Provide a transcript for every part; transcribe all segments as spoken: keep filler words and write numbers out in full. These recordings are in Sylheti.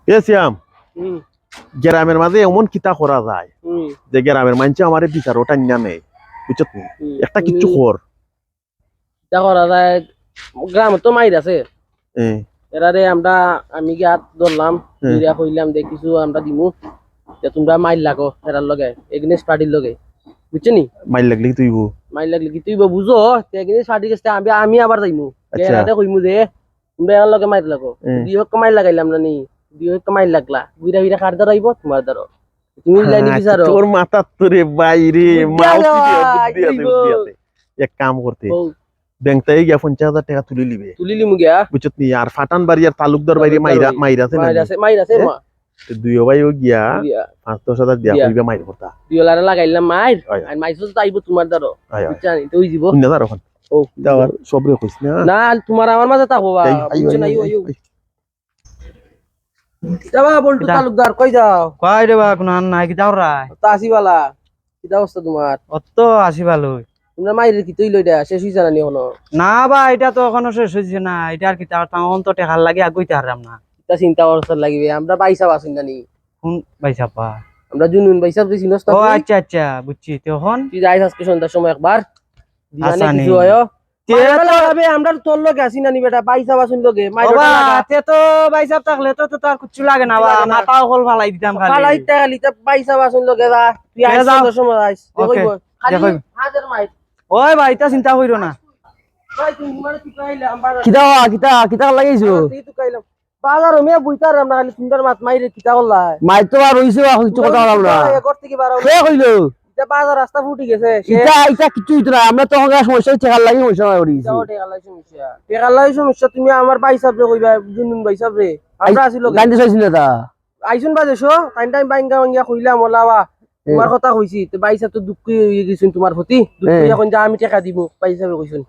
এ সিয়াম, হুম। গ্রামের মাঝে এমন কিতা করা যায় হুম। যে গ্রামের মানষে আমারে বিচারো টানিয়া নেয়, বুঝছত নি? হুম। একটা কিচ্ছু তুমি কর। কিতা করা যায়? গ্রামো তো মাইর আছে। এ। এরারে আমরা, আমি গিয়া ধরলাম, এ। ধরিয়া কইলাম যে কিছু আমরা দিমু, যে তুমরা মাইর লাগো এরার লগে, against party-র লগে, বুঝছো নি? মাইর লাগলে কিতা অইবো? মাইর লাগলে কিতা অইবো বুঝো, তে against party-র কাছে আমি, আমি আবার যাইমু, যে আচ্ছা। এরারে কইমু যে তুমরা এরার লগে মাইর লাগো। এ। দুই হক্ক মাইর লাগাইলাম না নি, দুই হক্ক মাইর লাগলা, ঘুরা ফিরা কার দ্বারো আইবো? তুমার দ্বারো। তুমি লাইনে বিচারো। তোর মাথাত তো রে ভাই রে, বুদ্ধি মাও আছে কি দিয়া, ভাই, বুদ্ধি আছে, বুদ্ধি আছে। এক কাম করতে, ও। ব্যাংকটাই গিয়া পঞ্চাশ হাজার টেকা তুলি লিবে। তুলি লিমু গিয়া। বুঝছত নি? আর ফাটান বাড়ি আর তালুকদার বাড়ি তালুকদার মাইরা, বাড়ি। মাইর আছে না মাইর নি? আছে, মাইর আছে, এ? মা। তে দুইও ভাই ও গিয়া গিয়া। পাঁচ দশ হাজার দিয়া দিয়া। কইবে মাইর করতা। দুইও লারে লাগাইলাম মাইর, অয়, অয়। আর মাইর তো আইবো তুমার দ্বারো। অয়, অয়। বুঝছো নি? তো অই যিবো। না, দাঁড়াও এখন। ও। তা আবার সবরে কইস না। না, তুমার আমার মাঝে থাকবো বা। এই, আইও, বুঝছো না? আইও, আইও, আইও, আইও। আইও। কিতা বা বল্টু কিতা? তালুকদার, কই যাও? কই রে বা, কুনান নাই, কিতা কররায়? তো আছি বালা। কিতা অবস্থা তুমার? অত আছি ভালোই। তুমরা মাইরের কিতা অইলো ইটা? শেষ অইছে না নি অখনো? না বা, ইটা তো অখনো শেষ অইছে না। ইটা আর কিতা করতাম, অখন তো টেকার লাগি আগুইতে পাররাম না। কিতা চিন্তা করছর লাগি বে? আমরা ভাইসাব আছইন না নি? কুন ভাইসাব বা? আমরা জুনুন ভাইসাব যে চিনস না ও তুই? আচ্ছা, আচ্ছা, বুঝছি। তে অখন? তুই যাইস আজকে সন্ধ্যার সময় একবার। দিবানে আচ্ছা, কিছু নি। অয়? তে মাইর তো লাগাবে, আমরা তোর লগে আছি না নি বেটা, ভাইসাব আছইন লগে, মাইর ও বা, লাগা। তে তো ভাইসাব থাকলে তো, তো তার কিচ্ছু লাগে না বা, কিচ্ছু লাগে না। মাথা অকল ফালাই দিতাম খালি। ফালাই দিতে খালি, তে ভাইসাব আছইন লগে যা, তুই তে আইস যাও। সন্ধ্যার সময় আইস, ওকে, দেখইব। খালি দেখইব। হাজার মাইর। ওই ভাই, ইতা চিন্তা কইরো না। ভাই, তুমি মানে কি কইলে, আমরা কিতা, কিতা, কিতা লাগাইছো? তুই তো কইলাম। বাজারো মিয়া বইতার আমরা খালি সুন্দর মাত মাইরে কিতা করলা? মাইর তো আর অইছে, আর কিছু কথা বললাম না। এ ঘর থেকে বার হও না। কে কইলো? ইটা বাজার রাস্তা ফুটি গেছে। সে ইটা, ইটা কিচ্ছু অইতো না। আমরা তো অখন সমস্যা অইছে, টেকার লাগি সমস্যা অই পড়ি গেছি। ইটাও টেকার লাগি সমস্যা। টেকার লাগি সমস্যা, তুমি আমার ভাইসাবরে কইবা, জুনুন ভাইসাবরে। আমরা আই, আছি লগে। গান্ধী চাইছি না তা। আইছইন বাজে শো, টাইম টাইম বাইঙ্গা বাইঙ্গা কইলাম, ওলা বা, এ। তুমার কথা কইছি, তো ভাইসাব তো দুঃখী অই গেছইন তুমার প্রতি। দুঃখী এ। অখন যা আমি টেকা দিমু, ভাইসাবে কইছইন।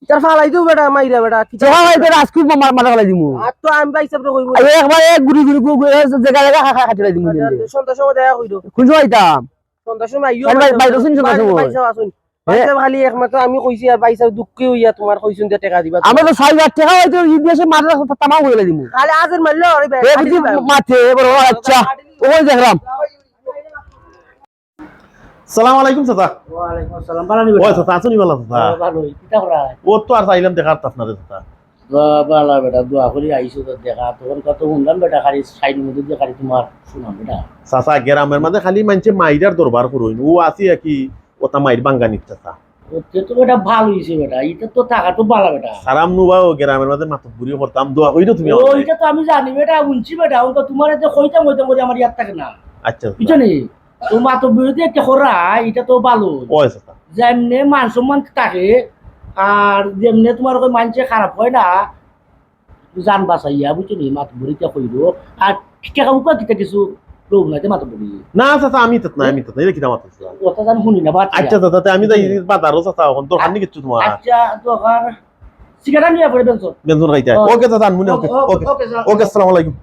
ইতার ফালাই দিও বেটা, মাইরা বেটা, কিতা টেকা ফালাই দিও, আজকে মা-, মাথা ফালাই দিমু। আর তো আমি ভাইসাবরে কইমু। আরে একবার এক গুড়ি গুড়ি গু-, গু-, এ, জায়গা জায়গা খা-, খা-, খাটি দিমু আচ্ছা, দিন। সন্ধ্যার সময় দেখা কইরো। কোন সময় আইতাম? সন্ধ্যার সময় আইও। আরে ভাই, ভাই, রসুন সন্ধ্যার ভাই, সময়। ভাইসাব আছইন। এ? ভাইসাব খালি একমাত্র আমি কইছি আর ভাইসাব দুঃখী অইয়া তুমার কইছইন যে টেকা দিবা। আমরা তো সাড়ে আট টেকা অইতো, ই দেশে মাদ্রাসা তামাম অইলা দিমু। খালি আজের মারলে আরে ভাই, এ খালি বুঝি দিবা। মাতে, এ বড়, আচ্ছা। ওই দেখলাম। সালাম আলাইকুম চাচা। ওয়ালাইকুম আসসালাম। ভালা নি ওই বেটা? চাচা, আছো নি ভালা চাচা? ও, ভালা। কিতা করা? ও তো আর চাইলাম দেখার আপনারে চাচা। দোয়া ভালা বেটা, দোয়া করি আইছো তো দেখা। তখন কত শুনলাম বেটা, খালি সাইড মধ্যে দিয়ে খালি তুমার শুনাম বেটা। চাচা, গ্রামের মাঝে খালি মানষে মাইরার দরবার করইন। ও আছি আর কি, ওটা মাইর বাঙ্গা নিত চাচা। ও, তে তো বেটা ভালা অইছে বেটা, ইটা তো থাকা তো ভালা বেটা। সারাম নু বা ও গ্রামের মাঝে মাতব্বরি করতাম, দোয়া করি তুমি ও, আমারে। ইটা তো আমি জানি বেটা, হুনছি বেটা, ও তো তুমারে যে কইতাম কইতাম করি আমার ইয়াদ থাকে না। আচ্ছা, আচ্ছা। বুঝছো নি? তো মাতব্বরি যে একটা করা, ইটা তো ভালা। ওই চাচা। যেমনে মান সম্মান থাকে, আর যেমনে তুমার কই মানষে খারাপ কয় না, জান বাঁচাইয়া, বুঝছো নি? মাতব্বরি তা কইরো। আর টেকা উকা কিতা কিছু লোভ নাই, তে মাতব্বরি। না, চাচা, আমি তো না, আমি তো না। এটা কিতা মাতব্বরি? কথা জান শুনি না, বাদ দিয়া। আচ্ছা, চাচা, তে আমি যাই বাজারো, চাচা, অখন দরকার নি কিচ্ছু তুমার? আচ্ছা, দরকার। সিগারেট নিয়া পড়ে বেনছো। বেনছো খাইতে। ও, ওকে, চাচা, আনমুনে, ওকে, ওকে, ওকে। ওকে, চাচা। ওকে, আসসালামু আলাইকুম।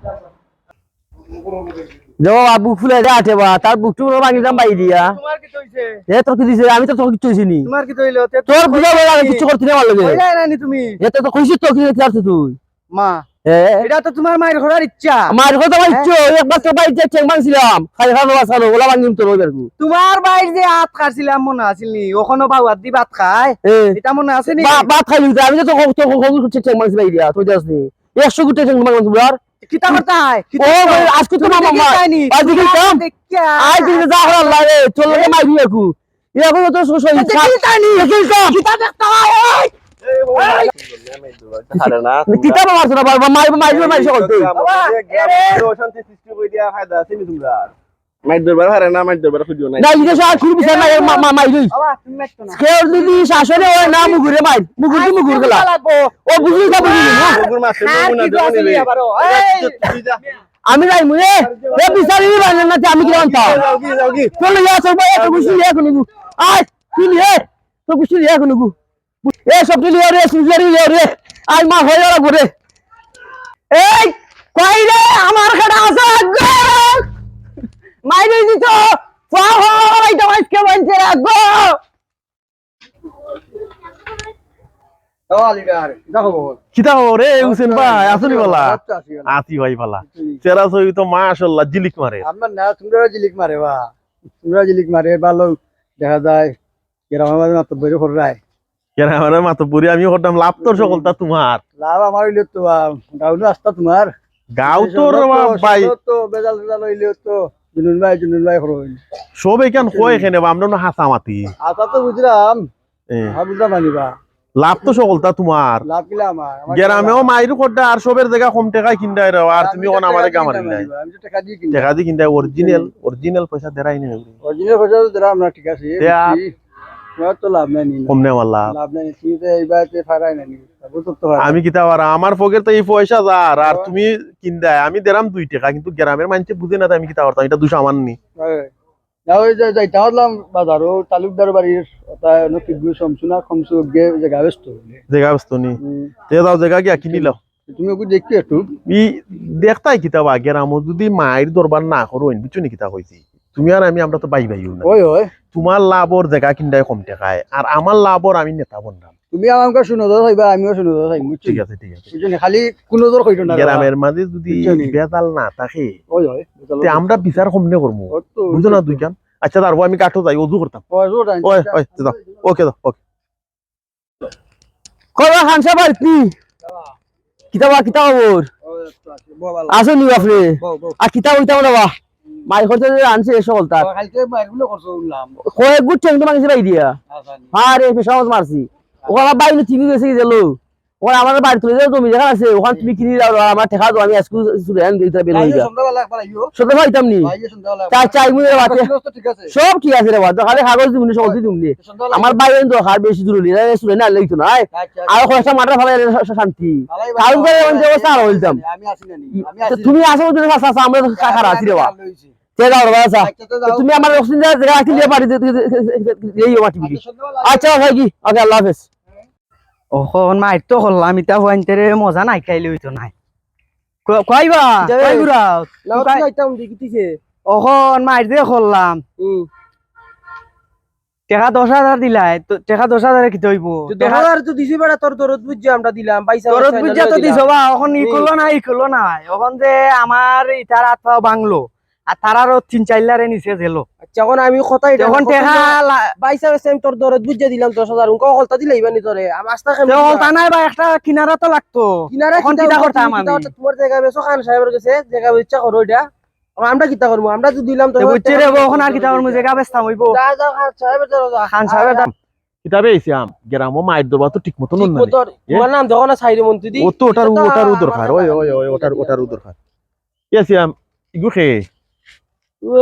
যাও, বাবা, বুক ফুলে দে আটে বা, তার বুক টুক ভাঙি দাম বাই দিয়া। তুমার কিতা অইছে? এ, তোর কিতা অইছে? আমি তো তোর কিচ্ছু অইছে নি। তুমার কিতা অইলো? তে তোর বুঝা বলে আমি কিচ্ছু করতে না পারলে। কইলাই না নি তুমি? এ, তো, তো কইছিস তো, কি করতে পারছিস তুই? মা, এ? ইটা তো তুমার মাইর করার ইচ্ছা। মাইর কথা আমার ইচ্ছা, হ্যাঁ? এক বাচ্চা বাইর যে ঠ্যাং ভাঙছিলাম, খাই খাওয়া বাঁচালো, ওলা ভাঙিম তোর ওই বেরকু। তুমার বাইর যে আত কাটছিলাম মনে আছিল নি? অখনো বাউ আত দি ভাত খায়? এ। ইটা মনে আছে নি? বা-, ভাত খাইলি তো, আমি তো তো, তো, তো, তো, ঠ্যাং ভাঙছি বাইর দিয়া, তুই যাস নি। একশো গুটি ঠ্যাং ভাঙলাম তুমার। কিতা করতা হয়? কিতা ও, করতা হয়? আজকে তো তুমি মামা, দেখি মা-, যায়নি। আজ দেখি তুমি কাম। দেখি আয়। আজ দেখি যা হলো আল্লাহ রে, চল রে মাইরি একু। এখন তো সো-, সো-, তা দেখি তানি। দেখি কাম। কিতা দেখতা হয়? এই! এই! আরে না, কিতা মারছো না, বাবা, মাইরি, মাইরি, মাইরি, সকল তুই। বাবা, এরে। অশান্তি সৃষ্টি করে দিয়া ফায়দা আছে নি তুমরার? মাইর দরবার হারে না, মাইর দরবার খুঁজিও নাই। না, ইটা সব খুব বিচার না, মা-, মা-, মাইরি। বাবা, তুমি মারতো না। কেউ যদি শাসনে হয় না, মুগুরে মাইর। মুগুর দি মুগুর গেলা। লাগবো। ও বুঝলি তা বুঝলি না? মুগুর মারছে, আর মুগুর না কি দেবো দোয়া নিবে। আবার? এই! তুই যা। আমি যাইমু রে। এ বিচারি বানে না, আমি কি জানতাম? যাও কি, যাও কি? চলে যা, চল ভাই, তো বুঝলি এখন নিবু। আয়, তুই নিয়ে, তো বুঝলি এখন নিবু। এ সব তুই লিও রে, সিজারি লিও রে। আয় মা, হয়ে লাগবো রে। এই, কই রে, আমার কাটা আছে গো। মাইরে দিত। ফা, ফা, ফা, ভাই, তো আজকে বলছে রাখবো। ও আলিদার, কিতা খবর? কিতা খবর? এ, হুসেন ভাই, আছো নি বালা? আচ্ছা, আছি বালা। আছি ভাই বালা। হুম। চেহারা ছবি তো মাশাআল্লাহ, জিলিক মারে। আমার না, তুমরা জিলিক মারে বা। তুমরা জিলিক মারে, ভালো দেখা যায়। গ্রামের মাঝে মাতব্বরি কররায়। গ্রামের মাতব্বরি আমি করতাম, লাভ তো সকলতা তুমার। লাভ আমার অইলে তো, আহ, গাউনো আস্তা তুমার। গাউ তো রে বাপ ভাই। তো বেজাল টেজাল অইলে তো জুনুন ভাই, জুনুন ভাই করো। সব এখান কয় এখানে বা, আমরা না হাসা মাতি। আচ্ছা তো বুঝলাম। এ। হ্যাঁ, বুঝলাম আনি বা। লাভ তো সকলতা তুমার। লাভ কিলা আমার? আমার গ্রামেও মাইর কররা আর সবের জাগা কম টেকায় কিনরায় রে, আর আমি তুমি তো অখন আমারে টেকা দি গামারি কিনতাম নাই। আনি বা, আমি তো টেকা দি কিনতাম। টেকা দি কিনরায়, original, original পয়সা দেরায় নি। Original পয়সা তো দেরাম না, ঠিক আছে, তে আর বুঝছি। তোমার তো লাভ নাই নি। কম নাই আমার লাভ। লাভ নাই, তুমি তো এই বাড়িতে ফারাই না নি। বুঝছো তো ফারাই। আমি কিতা পারা, আমার পকেট তো এই পয়সা যার, আর ও। তুমি কিনরায়, আমি দেরাম দুই টেকা, কিন্তু গ্রামের মানষে বুঝে না, তাই আমি কিতা করতাম, ইটা দুষ আমার নি। হ্যাঁ। না, ওই যে যাইতাম, ভাবলাম বাজারো, তালুকদার বাড়ির, ওটা নকিবগুল, শমসু না, খমসু, গে-, জাগা বেচতো। জাগা বেচতো নি? হুম। তে যাও, জাগা গিয়া কিনি লাও। তুমি ওকে দেখতে একটু। ই দেখতায় কিতা বা, গ্রামো যদি মাইর দরবার না করইন, বুঝছো নি কিতা কইছি? তুমি আর আমি, আমরা তো ভাই ভাইও না। ওই, ওই। তুমার লাভর জাগা কিনরায় কম টেকায়, আর আমার লাভর আমি নেতা বনরাম। তুমি আমাকে সুনজর চাইবা, আমিও সুনজর চাইমু, বুঝছো? ঠিক আছে, ঠিক আছে। বুঝছো নি? খালি কুনজর কইরো না, গ্রামের মাঝে যদি বুঝছো নি? বেজাল না থাকে, ওই, ওই, বেজাল তে আমরা বিচার কমনে করমু? ও তো, বুঝো না ওই তো। দুইখান? আচ্ছা, দাঁড়াও, আমি ঘাটো যাই, অজু করতাম। ওই, ওই, ওই, আচ্ছা। ওই, যাও। ওকে, যাও, ওকে। কই বা খান সাব, আর কি? কিতা বা, কিতা খবর? ও, আচ্ছা, আচ্ছা, বউ ভালা। আছো নি বাপরে? বউ, বউ। আর কিতা কইতাম রে বা? মাইর করতে যে আনছে এ সকলতা। ও, কালকে মাইর গুলো করছো শুনলাম। কয়েক গুট ঠেং তো ভাঙছে ভাই দিয়া। আচ্ছা, নি। আরে, পেশাব মারছি। ওখানে ভাই নি, তুমি গেছে কি গেলো? ওখানে আমার বাড়িত যে জমি যেখান আছে, ওখানে তুমি কিনি লাও, আমার টেকা দেও, আমি আজকে চুরে আনি দিতে বের হই যা। সন্ধ্যাবেলা একবার আইও। সন্ধ্যাবেলা আইতাম নি? ভাই, সন্ধ্যাবেলা। চা, চাই মুই রে বাতে। কাগজ তো ঠিক আছে। সব ঠিক আছে রে বা, দরকার কাগজ দিমু নি, সব দিমু নি। সন্ধ্যাবেলা আমার আইও। ভাই এন দরকার বেশি জরুরি, না, চুরে না আনলেই তো না। আয়। আচ্ছা, আচ্ছা। আর কয়েকটা মাঠে ফালাই শা-, শা-, শান্তি। ফালাই কারণ ভাই, করে আমি অবস্থা আর হইতাম। আমি আসি না নি। আমি তো আসি তুমি না। আসো, তুমি আসো, আসো, আমরা তো আমি কাকার আসি রে বা। আসি না, লইছি। তে যাও রে বা, আচ্ছা। আচ্ছা, তে যাও। তুমি আমার অক্সিজেন জায়গা রাখি দিয়ে পারি, এই মাটি বিলি। আচ্ছা, সন্ধ্যাবেলা আচ্ছা, ভাই কি? ওকে, আল্লাহ হাফেজ। অখন মাইর তো করলাম, ইতা ফুয়াইন্তরে মজা নাই খাইলে অইতো নায়। ক-, কইবা? কিতা রে? কই ঘুরাও? না, তুই তুই কই? যাইতাম দি, কিতিছে? অখন মাইর যে করলাম। হুম। টেকা দশ হাজার দিলাই, তো টেকা দশ হাজারে কিতা অইবো? তো দশ হাজার তো দিছি বেটা, তোর দরদ বুঝে আমরা দিলাম, পয়সা দরদ পয়সা বুঝে তো দিলাম। দিছো বা, অখন ই হুম। করলো না, ই করলো না। অখন যে আমার ইতার আত পাও ভাঙলো, আর তারারও তিন চাইর লারে নিচে গেল। আচ্ছা, অখন আমি কথা এটা তখন কত টেকা দিলাম? লা- ভাই সাহেব, আমি তোর দরদ বুঝিয়া দিলাম দশ হাজার, উনকা হকলতা দিলাইবা নি তোরে? আমি আস্তা খাই তে বুঝিয়া। হকলতা নাই বা, একটা কিনারা তো লাগতো। কিনারা অখন কিতা কিতা করতাম আমি? কিতা করতাম? তোমার জায়গা বেচো, খান সাহেবের গেছে, জায়গা বেচা করো এটা। অখন আমরা কিতা করমু? আমরা তো দিলাম দশ হাজার তে বুঝছি রে, অখন আর কিতা করমু? জায়গা বেচতাম অইবো। যা, যা, খান সাহেবের, যা, যা। খান সাহেবের দাম। কিতাবে আইছি আম, গ্রামো মাইর দরবার তো ঠিক মতো নন না রে। তোমার নাম যখন সাইরে মন্ত্রী দি। ও তো ওটার, ওটার দরকার, ওই, ওই, ওই, ওটার, ওটার দরকার। এ সিয়াম, ইগু খে? ও,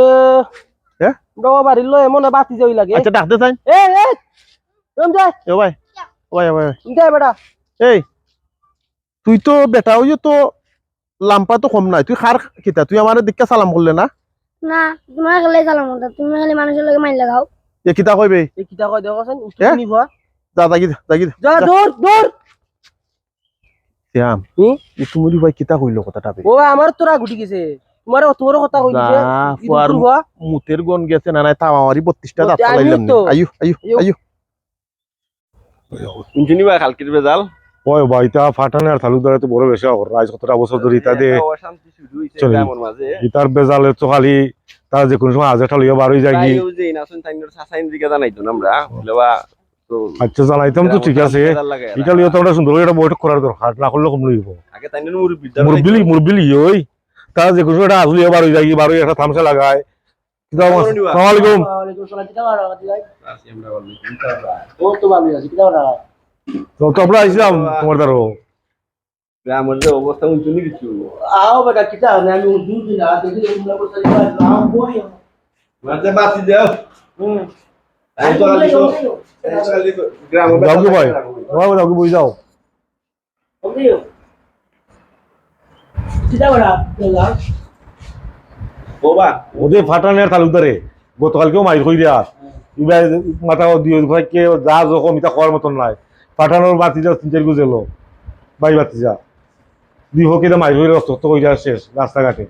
হ্যাঁ? বাবা বাড়ির লয় এমন বাতি যাই লাগে। আচ্ছা, ডাক দে তাই। এ, এ, রম যা। এ ভাই, ও ভাই, ও ভাই। দে বেটা। এই, তুই তো বেটা, ওই তো লাম্পা তো কম নাই। তুই খার কিতা? তুই আমারে দেখা সালাম করলে না? না, তোমার গেলে সালাম করতাম। তুমি খালি মানুষের লগে মাইর লাগাও। এ কিতা কইবে? এ কিতা কয় দেখো সেন, হ্যাঁ? উস্তাদ নি ভুয়া। যা, যা, যা, যা। যা, দৌড়, দৌড়। শ্যাম, হুম? ই তুমুরি ভাই কিতা কইলো কথাটা বে? ও, আমার তো রাগ উঠি গেছে। তোমারে অত বড় কথা কইছে, যা, ই ফুয়ার দুপুর ফুয়া। মুতের গন গেছে না নাই, তাও আমারই বত্রিশটা দাঁত বত্রিশ, ফালাইলাম আমিও নি। তো। আইও, আইও, আইও। আইও। হুনছো নি ভাই, কালকের বেজাল? ওই ভাই, তা ফাটানে আর তালুকদারে তো বড় বেশা কর। আজ কতটা বছর ধরে ইতা দে। একটা অশান্তি শুরু হইছে চল। গ্রামের মাঝে। ইতার বেজালে তো খালি তারা যে কোনো সময় আজ একটা লইয়া বার হই যায় কি? তাই ওই যে ইনাসেন্ট টাইমর সাসাইন দিকে জানাইতো না আমরা। বুঝলে বা? তো আচ্ছা, জানাইতাম তো ঠিক আছে। ইটা লইয়া তো আমরা সুন্দর করে একটা বৈঠক করার দরকার, না করলে কম লইব। আগে তাই না মুরব্বি, মুরব্বি, মুরব্বি লই ওই। তারা যে কিছু একটা আসলে বার হই যায়, বার হই একটা থামসা লাগায়। কিতা অবস্থা? আসসালামু আলাইকুম। ওয়ালাইকুম সালাম, কিতা খবর? ও তো ভালো আছি, কিতা খবর? তো, তো আমরা আইছিলাম তোমার দ্বারো। গ্রামের যে অবস্থা, হুনছো নি কিছু? আও বেটা, কিতা হয় না, আমি হুনছি না, দেখি তোমরা কোথায় যাও, আও, কই? মাঝে বাতি যাও। হুম। আমি তো আলি তো, আমি তো আলি তো, গ্রামে যাও কি ভাই? যাও কি বই যাও? কিতা করা? ও বা। ওদের ফাটানের তালুকদারে গতকালকেও মাইর কইরা। ইবা মাথা দিয়ে ভাইকে যা জখম, ইতা কওয়ার মতন নাই। ফাটানোর বাতি যা তিন চার গুজেলো। ভাই বাতি যা। দুই হকে তো মাইর কইরা রক্ত তো কইরা শেষ রাস্তাঘাটে।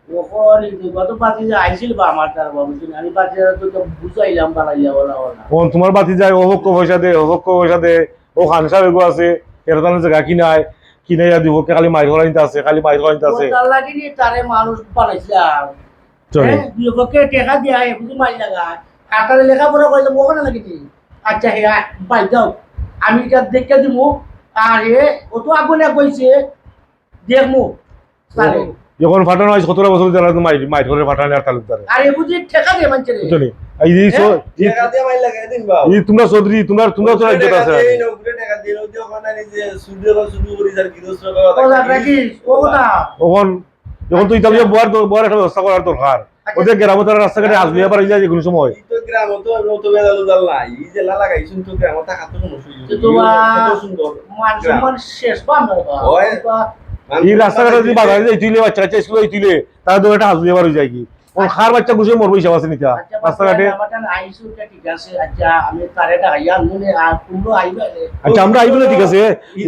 ওখানে গত বাতি যা আইছিল বা আমার তার বাবু, আমি বাতি যা তো বুঝাইলাম বালাইয়া বলা বলা। ও তোমার বাতি যায়, ও হক পয়সা দে, ও হক পয়সা দে, ও খান সাহেব এগো আছে। এরা তাহলে জাগা কিনায়, কিনাইয়া দুই পক্ষে খালি মাইর করানিত আছে, খালি মাইর করানিত আছে। ও তার লাগি নি তারে মানুষ বানাইছিলাম। চলে। হ্যাঁ, দুই পক্ষে টেকা দিয়া এ বুঝি মাইর লাগা। আর তারে লেখাপড়া করাইলে মনে লাগে কি? আচ্ছা, হে, আ, বাদ দাও। আমি এটা দেখে দিমু। আর হে, ও তো আগুনে কইছে, দেখমু। তারে। এখন ফাটানো হয়েছে, সতেরো বছর যারা তো মাইর, মাইর করে ফাটানো আর তালুকদারে। আর এ বুঝি টেকা দিয়ে মানছে রে। বুঝছো নি? এই যে হ্যাঁ? সো-, এই টেকা দিয়ে মাইর লাগাই দিন বাবু। এই তোমরা চৌধুরি, তোমরা, তোমরা তো টেকা ইজ্জত আছে। দিয়ে, এই উপরে টেকা দিয়ে, ওই যে ওখানে এই যে সুদে বা সুদু করি যার গৃহস্থ কথা ও, রাখিস, ও কথা। এখন, এখন তো ইতালিয়া বওয়ার দর-, বওয়ার একটা ব্যবস্থা করার দরকার। আচ্ছা। ওদের গ্রামে তারা রাস্তাঘাটে হাজু হইয়া পারি যায় যে কোনো সময়। এই তো গ্রামে তো, আমরা তো বেজাল উজাল নাই। এই যে লালা গাইছুন তো গ্রামে থাকার তো সমস্যা হইছে। তো বা কত সুন্দর মান গ্রাম। সম্মান শেষ বা আমরা বা। ওই বা এই রাস্তাঘাটে যদি বাজারে যাইতে হইলে, বাচ্চা কাচ্চা স্কুলে যাইতে হইলে, তারা তো একটা হাজু হইয়া পারি যায় কি? ও খার বাচ্চা ঘুষে মরবো হিসাব আছে নিতা। আচ্ছা, রাস্তাঘাটে। বাচ্চা, আমার টান আইসু, এটা ঠিক আছে। আচ্ছা, আমি তারে ডাকাইয়া আনমু নে, আর কুমড়ো আইবা রে। আচ্ছা, আমরা আইবো না, ঠিক আছে।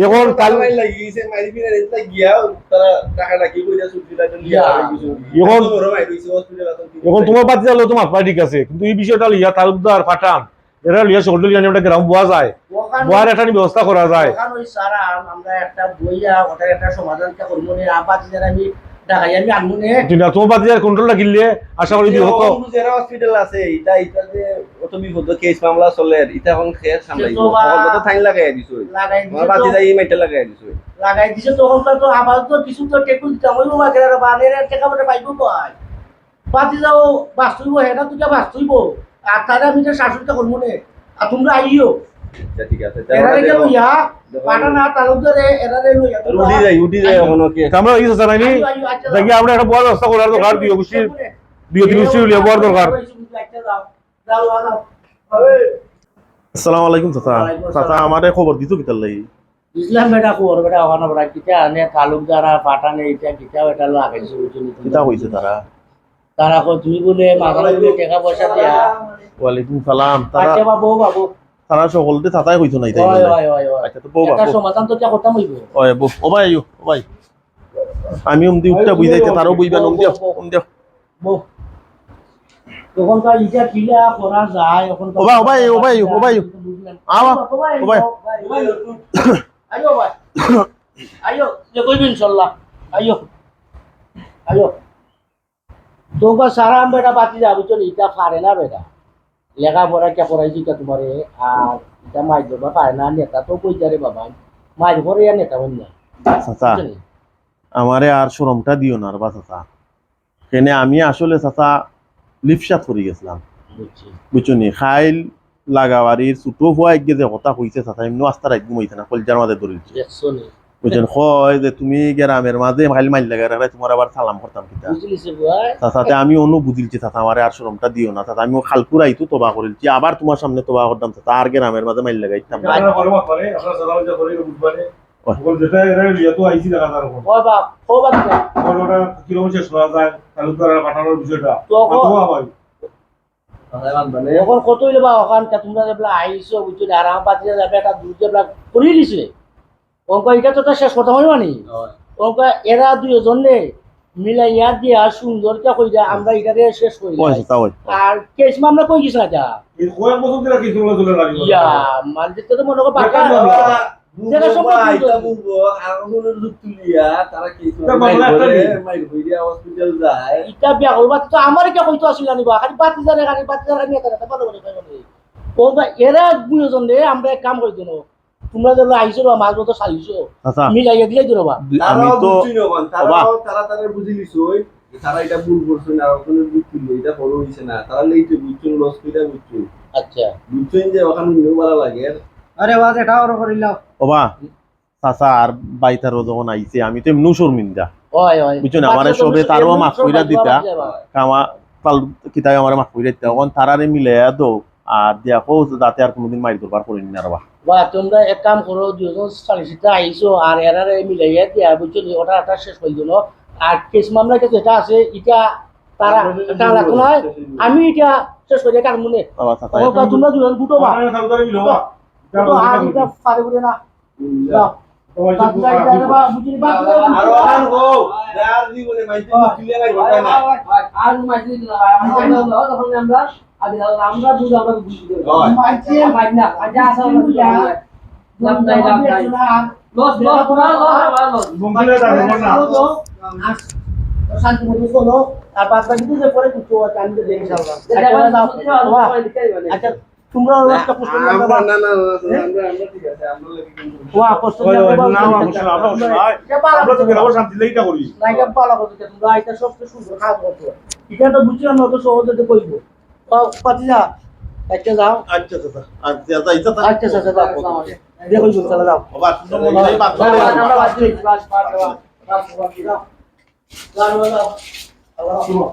এখন কাল মাইর লাগিছে, মাইর ফিরে এটা গিয়া তারা টাকা ডাকি কইরা ছুটি লাগে নিয়ে ইয়া। আবার কিছু। এখন বড় ভাই রইছে হসপিটাল আছে। এখন তোমার বাতি জ্বালো তো মাতবা ঠিক আছে, কিন্তু এই বিষয়টা লইয়া তালুকদার, ফাটান, এরা লইয়া সকল লইয়া একটা গ্রাম বওয়া যায়, ওখানে বওয়ার একটা ব্যবস্থা করা যায়। ওখানে ওই সারা আম-, আমরা একটা বইয়া ওটার একটা সমাধান কে করবো নে, আবার যারা আমি ডাকাই আমি আনমু নে। ঠিক না, তোমার বাতি যার কন্ট্রোল রাখিলে আশা করি এই যে বিপদ তো। অরুণ বুঝেরা হসপিটাল আছে, এটা, এটা যে অত বিপদ কেস মামলা চলের, এটা এখন খেয়ে সামলাই তো বা- কত টাইম লাগাই দিছো। লাগাই দিছে আমার বাতি তো। যাই এই মাইটা লাগাই দিছো। লাগাই দিছে তো, ওখানটা তো আবার তো কিছু তো টেকুল দিতে হইব, বাকি আর বানের আর টাকা পয়সা পাইবো কই? বাতি যাও বাঁচতইব, হেটা তুই বাঁচতইব। আর তাহলে আমি তো শাসনটা করবো নে। আর তোমরা আইও। আচ্ছা, ঠিক আছে। এরা তাহলে রেখে দেখো, লইয়া, দেখো। পাটা না, তালুক ধরে, এরা রে লইয়া, তোমরা উঠি যাই, উঠি যাই আইও। এখন, ওকে। আমরা এই জানাই নি। আইও, আইও, আচ্ছা, যাই গিয়া আমরা একটা বড় ব্যবস্থা করার দরকার, দুই গোষ্ঠীর, দুই তিন গোষ্ঠী লইয়া বড় দরকার। আচ্ছা, যাও। যাও, যাও, যাও। আসসালামু আলাইকুম চাচা। ওয়ালাইকুম আসসালাম। চাচা, আমারে খবর দিছো কিতার লাগি? বুঝলাম বেটা, খবর বেটা, ওখানে বেটা, কিতা আনে, তালুকদার আর পাঠানে, এটা কিতা, এটা লাগাইছে, বুঝলি? কিতা কইছে তারা? তারা কয়, তুই বলে, মাথার উপরে টাকা পয়সা দিয়া। ওয়ালাইকুম সালাম। তারা, আচ্ছা, বাবু, বাবু। তারা সকলতে তাতাই কইতো নাই, তাই হয়, বলে। হয়, হয়, হয়। আচ্ছা, তো বউ একটা বাবু। সমাধান তো কিতা করতাম হইব। ওই বউ, ও ভাই, ও ভাই। আমি উমদি উঠটা বুঝাইতে, তারও বইবা, উম দিও, উম দিও। বউ। তখন তো ইটা কিলা করা যায়, এখন তো ও ভাই, ও ভাই, ও ভাই, ও ভাই। আওয়া, ও ভাই, ও ভাই। ও ভাই। আইও ভাই। আইও, যে কইবি ইনশাআল্লাহ। আইও। আইও। তোমরা সারা বেটা বাতি যা, বুঝছো নি? ইটা পারে না বেটা। লেখাপড়া কে পড়াইছি কে তোমারে? আর ইটা মাইর ধরবা পারে না, নেতা তো কই যা রে বাবা। মাইর পড়ে আর নেতা হইন না। চাচা, বুঝছো নি? আমারে আর শরমটা দিও না রে বা চাচা। কেনে আমি আসলে চাচা লিপসাত করি গেছিলাম। বুঝছি। বুঝছো নি? খাইল লাগাবাড়ির ছোট ফুয়া এগিয়ে যে কথা কইছে চাচা, এমনি আস্তা রাইত ঘুমাইছে না, কলজার মাঝে ধরিলছে। দেখছো নি? বুঝছেন? কয় যে তুমি গ্রামের মাঝে খালি মাইর লাগাই রাখলে তোমার আবার সালাম করতাম কিতা? বুঝলিছে বুয়া? চাচা, তে আমি অনু বুঝিলছি চাচা, আমারে আর শরমটা দিও না চাচা, আমি ও খালকুর আইতো তবা করিলছি, আবার তোমার সামনে তবা করতাম চাচা, আর গ্রামের মাঝে মাইর লাগাইতাম না। আপনারা করে মাত করে, আপনারা সালাম যা করে বুঝবানে। ওই। ওখানে যেটা এরা ইয়া তো আইছি দেখা তার ওখানে। ওই বাপ, ও বাপ রে। ওখানে ওটা কিরকম শেষ করা যায়, তাহলে তো আর পাঠানোর বিষয়টা। তো ওখানে তো হয়। এখন কত হইলে বা ওখানটা তোমরা যেবলা আইছো, বুঝছো, আর আমার বাতিজা যাবে একটা দুধ যেবলা করিয়ে দিছে। ওকে এটা তো তার শেষ কথা হয় মানে। হয়। ওকে এরা দুইজনে মিলাইয়া দিয়া সুন্দর কে কইরা আমরা এটারে শেষ করি ওই, যাই। তা ওই। আর কেস মামলা কই গেছে না যা? এই কয়েক বছর ধরে কেস মামলা চলে লাগে। ইয়া, মালদ্বীপ তো মনে হয় বাক্কা। একটা মামলা। যেটা বুলবো সম্ভব বা, বুলবো। এটা বুলবো, আর ওগুলো লোক তুলিয়া, তারা কি এটা মামলা একটা নেই। মাইর হইয়া হসপিটাল যায়। এটা বিয়া করবা তো আমারে কে কইতো আসিল না নিবা, খালি বাতি জানে, খালি বাতি জানে, খালি এটা ভালো করে কইবা নি। ও বা এরা দুইজন রে, আমরা এক কাম করি দিন। তোমরা যেন আইছো বা মাছ মতো চালিছো। আচ্ছা। মিলাইয়া দিলাই দিল বা। দুই-, আমি তারাও তো বুঝছি না, ওখান, বাবা। তারাও, তারা, তারা বুঝি নিছে ওই। তারা এটা ভুল করছে না, ওখানে ভুল ছিল, এটা বড় হইছে না। তারা লেটে বুঝছেন, লস কইরা বুঝছেন। আচ্ছা। বুঝছেন যে ওখানে নিউ বাড়া লাগে। আরে বাস, এটা ওর করিলাম। ওবা, চাচা আর ভাই তারও যখন আইছে, আমি তো এমনিও শর্মিন্দা। ওই, ওই। বুঝছো না, বাচ্চা আমারে তো সবে বুঝছে, তারও এমনি মাফ সব কইরা বাচ্চা দিতা। বাচ্চা বা। কামা, কাল কিতাবে আমারে মাফ কইরা দিতা। ওখান তারারে মিলাইয়া দাও, আর দিয়া কও যাতে আর কোনোদিন মাইর দরবার করিনি না রে বা। বা, তোমরা এক কাম করো, দুইজন সালিসিটা আইছো, আর এরারে মিলাইয়া দিয়া, বুঝছো নি, ওটা একটা শেষ করে দিল। আর কেস মামলা কেস যেটা আছে, এটা তারা, আমরা শেষ তারা করবো, রাখো না, শেষ করবো। আমি এটা শেষ করে কার মনে। বাবা, চাচা, তখন এখন তোমরা দুজন দুটো বা। আমরা সাবধানে মিলো বা। তো আর এটা পারে করে না। হুম, যা। যাও। তোমার বাকি কিছু গাড়ি করার যাবে নেই। বা, বুঝলি, বাকি গাড়ি আর ওখান হো, যার জীবনে মাইতে ঢুকলে ভাই ওটা না। আর মাইতে দিন না, ভাই, আমার সামনে হলো, তখন আমরা, আগে আমরা দুধ আমরা বুঝি দেবো। হয়। মাইতে মাইর না, আগে আসা আমরা দুধ আমরা। লাভ নাই, লাভ নাই। লস, লস, পুরা লস, আমার লস। বন্ধুরা, দাঁড়াও না। আর শান্তি মতো চলো। আর বাদ বাকি তো যে পরে কিছু আছে, আমি তো দেখি ইনশাআল্লাহ। আচ্ছা, ওরা যাও। বাবা, আচ্ছা, তোমরা ওরা একটা কষ্ট করে আমরা, বাবা। না, না, না, না, আমরা, আমরা ঠিক আছে, আমরা লেগে কিন্তু ওয়া, কষ্ট ওই, করে ওই, বাবা। না, না, কষ্ট না, আমরা কষ্ট না। এটা পালা আমরা তো করতে গেলাম, শান্তি লেগে এটা করি। না, এটা পালা করতে, তোমরা এটা সবচেয়ে সুন্দর কাজ করতে। এটা তো বুঝলাম না, অত সহজে তো কইবো। ও, পাতি যা। একটা যাও। আচ্ছা, চাচা। আচ্ছা, চাচা, এটা তো আচ্ছা, চাচা, যাও। দেখো, এই চাচা, যাও। বাবা, তুমি মনে হয় বাদ দাও। বাস, বাস, বাস, বাস, বাস, বাস, বাস, বাস, বাস, বাস।